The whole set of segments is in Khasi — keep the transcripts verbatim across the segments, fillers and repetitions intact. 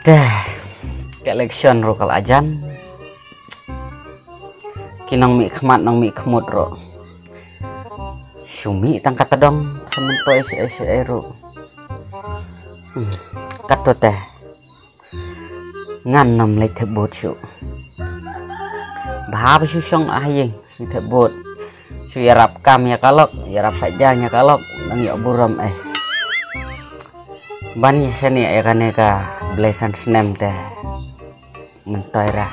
Te, ka election ruh ka la jan. Ki nongmihkhmat nongmihkhmut ruh shu mih tang ka tdong, ka myntoi shaei shaei ruh. Hmm, kato te ngan nym leit thep vote shuh. Bha ba shu shong ha ïing shu thep vote. Shu ïarap kam ïa ka lok, ïarap saitjaiñ ïa ka lok, dang ïoh burom eh. Ban ïa shaniah ïa kane ka blei san snem te. Myntoi ra.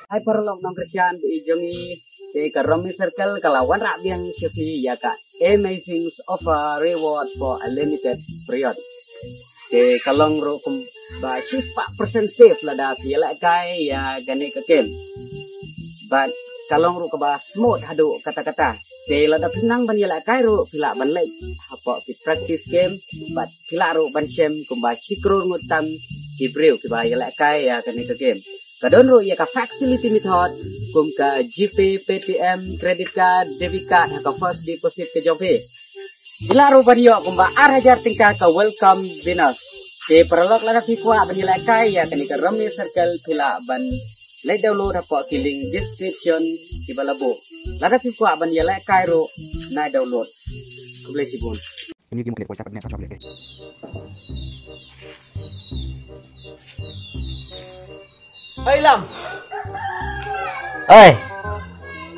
Hai paralok nongkyrshan ba ïeit jong ngi, te ka Rumi Circle ka la wanrah biang sha phi ïa ka amazing offer reward for a limited period. Te ka long ruh kumba shispah percent save lada phi ïalehkai ïa kane ka game. Bad ka long ruh kaba smooth haduh katta katta. Te lada phi nang ban ïalehkai ruh phi lah ban leit hapoh ki practice game bad phi lah ruh ban shem kumba shi klur ngut tam ki briew kiba ïalehkai ïa kane ka game. Ka don ruh ïa ka facility method kum ka GPay, Paytm, credit card, debit card ha ka first deposit ka jong phi. Phi lah ruh ban ïoh kumba ar hajar tyngka ka welcome bonus. Te paralok lada phi kwah ban ïalehkai ïa kane ka Rumi Circle phi lah ban leit download hapoh ki link description kiba la buh. Lada phi kwah ban ïalehkai ruh nai download. Khublei shibun. Hei Lam. Oi.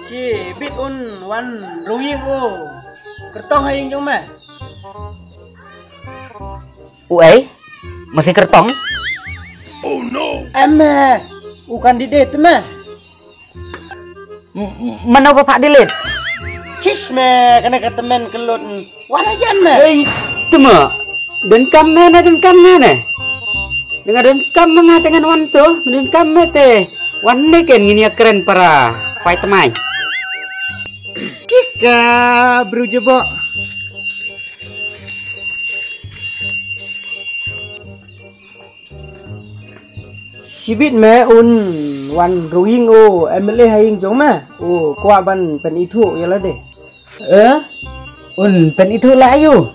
Shibit un wan rung ïing u kyrtong ha ïing jong me. Uei? Masi kyrtong? Em, eh, u candidate me. M-, m-, mano ba phah delete? Chish me, kane ka tymmen ka lut. Wan hajan me. Ei, tymmen. Donkam me ne, donkam me ne. Nga donkam me nga te ngan wan to, donkam me te. Wan ne ken ngin ïakren para. Phai tymmen. Kika, bru jebok. Shibit me un wan rung ïing u MLA ha ïing jong me. U kwah ban pynithuh ïa lade. Eh? Un pynithuh la aïu?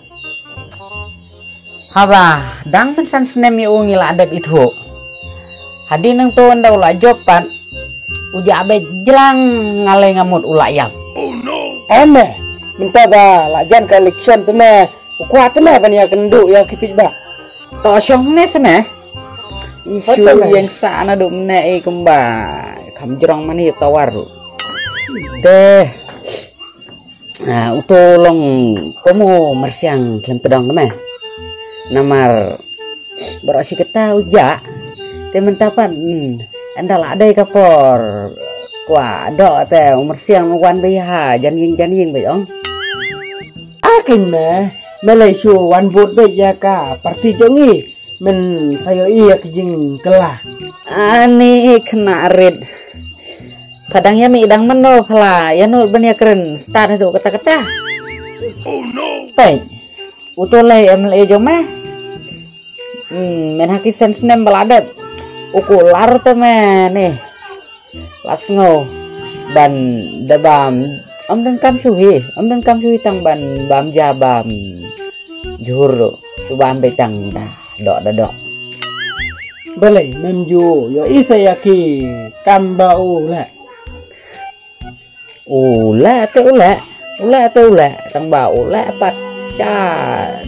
Haba dang pynsan snem ïa u ngi la dep ithuh. Hadien nangto ynda u la jop pat u jah beit jlang, nga lei nga mut u la ïap. Em me, mynta ba la jan ka election te me, u kwah te me ban ïakynduh ïa ki paidbah. To shong ne se me. Shu ïeng sah naduh mynne i kumba kham jrong mane tawar ruh. Te, ah, uto long kum u myrsiang khlem tdong te me. Namar baroh shi katta u jah. Te mynta pat, hmm, ynda la dei ka por kwah doh te u myrsiang u wan beit ha jan ïing jan ïing beit ong. A keiñ me, me lei shu wan vote beit ïa ka party jong ngi. Men sa ïohi ïa ka jingkylla. Ani khynnah rit. Pha dang ïa mih dang mano pha la ïa nud ban ïakren stad haduh katta katta. Peit. Uto lei MLA jong me. Hmm, men ha ki san snem ba la dep. U kular te me ne. La sngew ban da bam, ym donkam shuh hi, ym donkam shuh hi tang ban bam ja bam jhur ruh, shu bam beit tang da doh da doh. Balei mem ju ïohi sa ïa ki kam ba u leh? U leh te u leh, u leh te u leh, tang ba u leh pat sha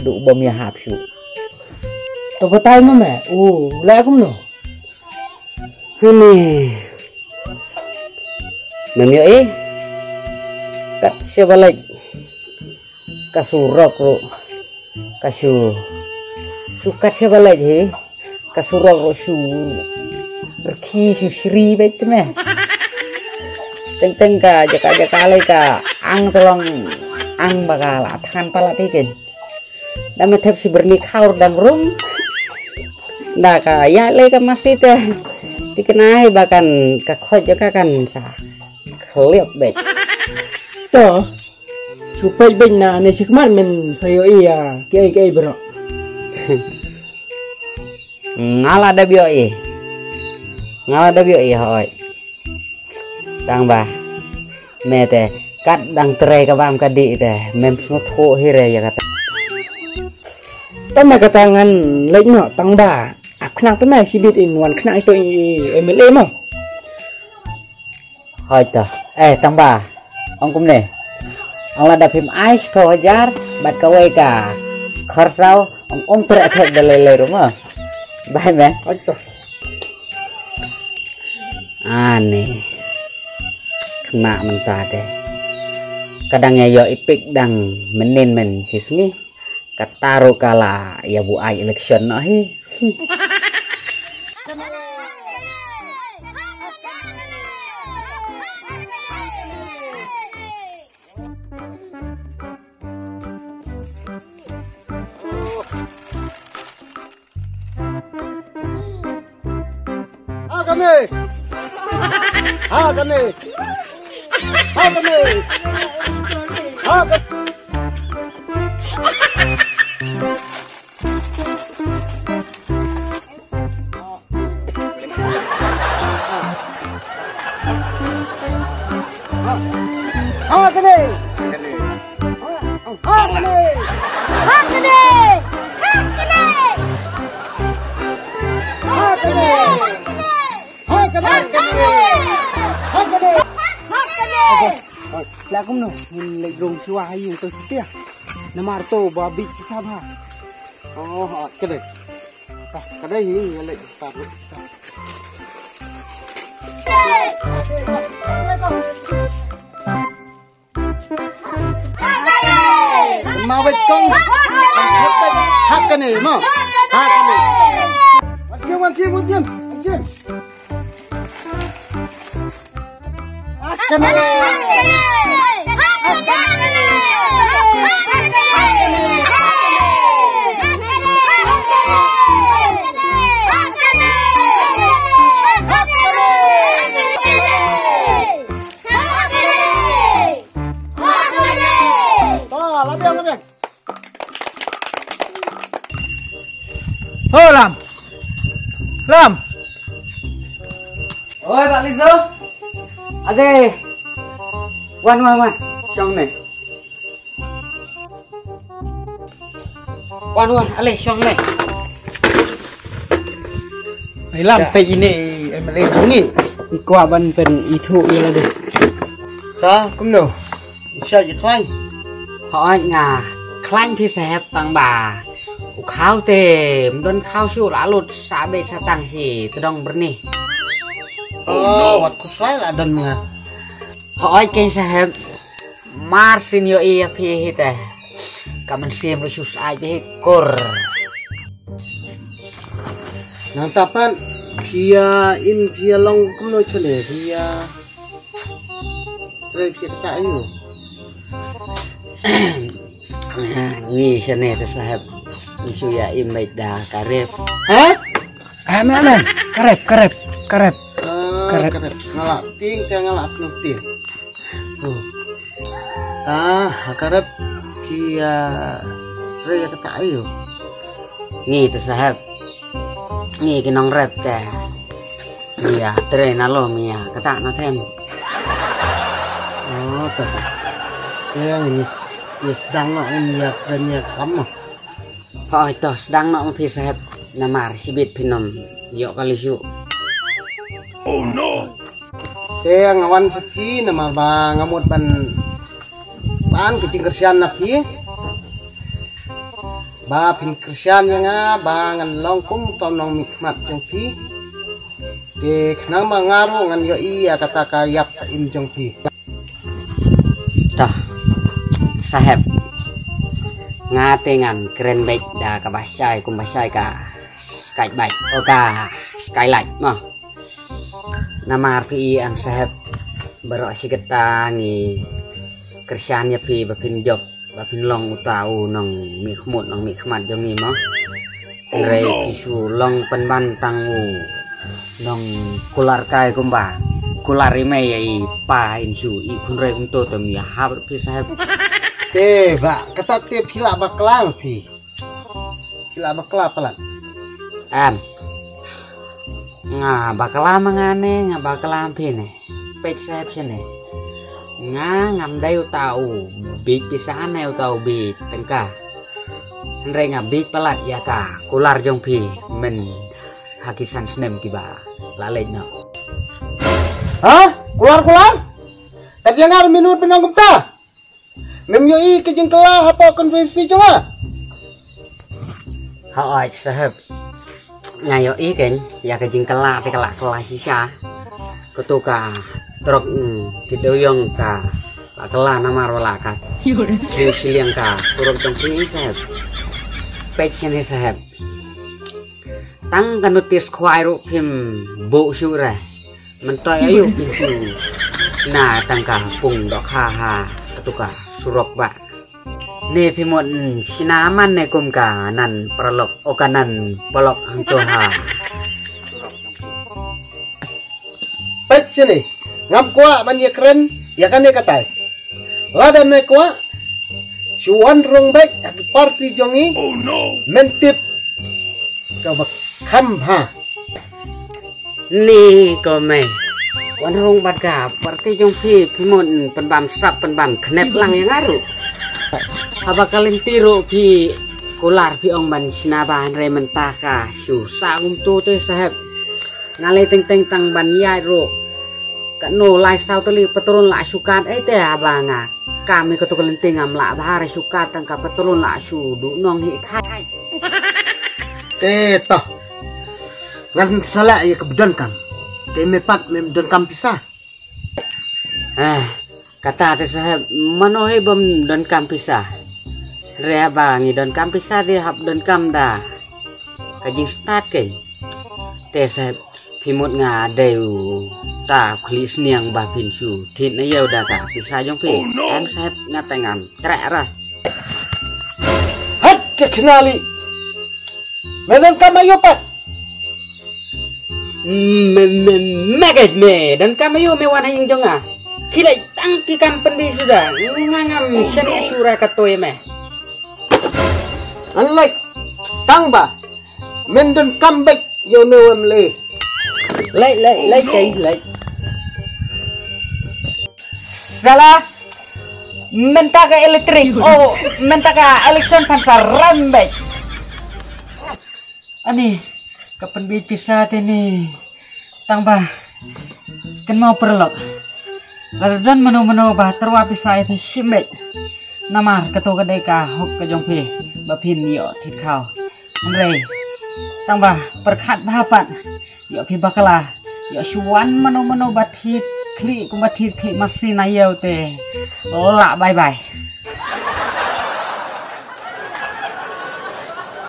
duh bym ïahap shuh. To batai ma me, u leh kumno? Hynne. Mem ïohi. Kat shaba leit. Ka surok ruh. Ka shu. Shu kat shaba leit hi. Ka surok ruh shu. Rkhi shu shri beit te me. Teng teng ka jaka jaka lei ka ang te long. Ang ba ka la than palat hi ken. Da me thep shi byrni khaur dang rung. Da ka ïa lei ka masi te. Tikna hi ba kan ka khoj ka kan sa. Khliap beit. To. Shu peit beit na ne shikmat men sa ïohi ïa kiei kiei bro. Nga la dep ïohi. Nga la dep ïohi hoi. Tang ba me te kat dang trei ka bam ka dih te mem sngewthuh hi re ïa kata. Tang ba kata ngan leit noh tang ba ap khnang tang ba shibit in wan khnang ito i M L A mo. Hoi to. Eh, tang ba. Ong kumne. Ong lada phim ai shiphew hajar bad kawei ka khyrsaw, ong um treh thep da lei lei ruh mo. Bai me. Hoi to. Ani. Kena mynta te. Ka dang ïa ïoh i pik dang mynnin men shisngi. Kata ruh ka la ïa buaid election noh hi. Ha kane. Ha kane. Ha kane. Ha kane. Ha kane. Ha kane. Ha kane. Ha kane. Ha kane. Ha kane. Ha kane. Ha kane. Hoi, la kumno, ngin leit rung shuwa ha ïing to shuwa. Namar to ba bit ki sab ha. Oh, ha, ka dei. Ka dei hi, ngin leit ta. Ma wei kong. Ha kane mo. Ha kane. Wan shim, wan shim, wan shim, wan shim. Ha kane. To, la biang, la biang. Ho, Lam. Lam. Oi, Bah Lizo. Ade. Wan, wan, wan. Shong ne. Wan, wan, ale shong ne. Ai Lam, peit ine i M L A jong ngi. I kwah ban pynithuh ïa lade. Ta, kumno? Sha i khlaiñ. Hooid nga khlaiñ phi sahep tang ba u khaw te ym don khaw shuh, la lut sa beit sa tang shi tdong byrni. Oh, wat khuslai la don nga. Hooid keiñ sahep. Mar sien ïohi ïa phi hi te. Ka mynsiem ruh shu syaid beit hi kur. Nangta pat phi ïa im phi ïa long kumno shane phi ïa trei phi ïa kata aïu. Ngi shane te sahep. Ngi shu ïa im beit da ka rep. Ha? Em em em. Ka rep, ka rep, ka rep. Ah, ka rep. Ka rep. Nga la tieng te nga la sngewthuh. Hmm. Ta, ha ka rep ki, ah, trei ïa kata aïu. Ngi te sahep. Ngi ki nongrep te. Ngi ïa trei na lum ïa kata na them. Oh, ta. Ïa ngi s-, ïa sdang noh ngi ïa kren ïa kam noh. Hooid to, sdang noh ma phi sahep. Namar shibit phin ym ïoh kali shuh. Oh no. Te nga wan sha phi namar ba nga mut ban ban ka jingkyrshan na phi. Ba phin kyrshan ïa nga ba ngan long kum uto u nongmihkhmat jong phi. Te khnang ba nga ruh ngan ïohi ïa kata ka ïap ka im jong phi. Ta sahep. Nga te ngan kren beit da kaba shai kumba shai ka skylight. O ka skylight mo. Namar phi i em sahep. Baroh shi katta ngi kyrshan ïa phi ba phin jop ba phin long uta u nongmihkhmut nongmihkhmat jong ngi mo. Hynrei phi shu long pynban tang u nongkular kai kumba kular i mei ïa i pa in shu i, hynrei kumto te ym ïa hap phi sahep. Te ba kata te phi lah bakla phi. Phi lah bakla palat. Em. Nga bakla ma nga ne, nga bakla ma phi ne. Peit sahep shane. Nga ngam dei uta u bieit pisa ne uta u bieit tyngka. Hynrei nga bit palat ïa ka kular jong phi myn ha ki san snem kiba la leit noh. Ha? Kular, kular? Kat ïa nga minot ban ong kumta. Mem ïohi ka jingkylla hapoh constituency jong nga? Hooid saheb. Nga ïohi kein ïa ka jingkylla te ka la kylla shisha. Kato ka trok, mm, ki dewiong ka la kylla namar ba la kat. Ki shiliang ka surok jong phi saheb. Peit shane saheb. Tang ka notice khwai ruh phim buh shuh re. Mynta ayu phin shu shna tang ka pung dohkha ha kato ka surok ba. Ne phi mut shna man ne kum ka nan paralok, o ka nan paralok hangto ha. Peit shane, ngam kwah ban ïakren ïa kane katai. Lada me kwah, shu wan rung beit ha ki party jong ngi. Men tip kaba kham ha. Ni ko me. Wan rung bad ka party jong phi, phi mut pynbam sap pynbam khnep lang ïa nga ruh. Haba ka lynti ruh phi kular phi ong ban shna ba, hynrei mynta ka shu sah kumto te saheb. Nga lei teng teng tang ban ïaid ruh. Katno lai saw tylli patron la shu kat, ei te haba nga kam ïa kato ka lynti ngam lah bha re shu kat, tang ka patron la shu duh nong hi khai. Te to. Ngan sa leh ïa kaba donkam. Te me pat mem donkam pisa. Ah, kata te saheb, mano hi bym donkam pisa. Re haba ngi donkam pisa te hap donkam da ka jingstad kein. Te saheb, phi mut nga dei uta u khlieh sniang ba phin shu thied na ïew da ka pisa jong phi. Em saheb, nga te ngan treh ra. Hat ka khnali. Me donkam aïu pat? Me, me, me guys, me donkam aïu me wan ha ïing jong nga? Ki leh tang ki kam pynbi suda. Nga ngam shaniah shuh ra kato ïa me. An leh tang ba men donkam beit ïa une u M L A. Leh, leh, leh, kai, leh. Sala, mynta ka electric, oh, mynta ka election phan sa ram beit. Ani, ka pynbeit pisa te ni. Tang ba kynmaw paralok. Lada don mano mano ba tyrwa pisa ïa phi shim beit. Namar kato ka dei ka hok ka jong phi ba phin ïoh thied khaw. Hynrei tang ba pyrkhat bha pat. Ïoh phi bakla. Ïoh shu wan mano mano ba thied khlieh kumba thied khlieh masi na ïew te. Lah bye bye.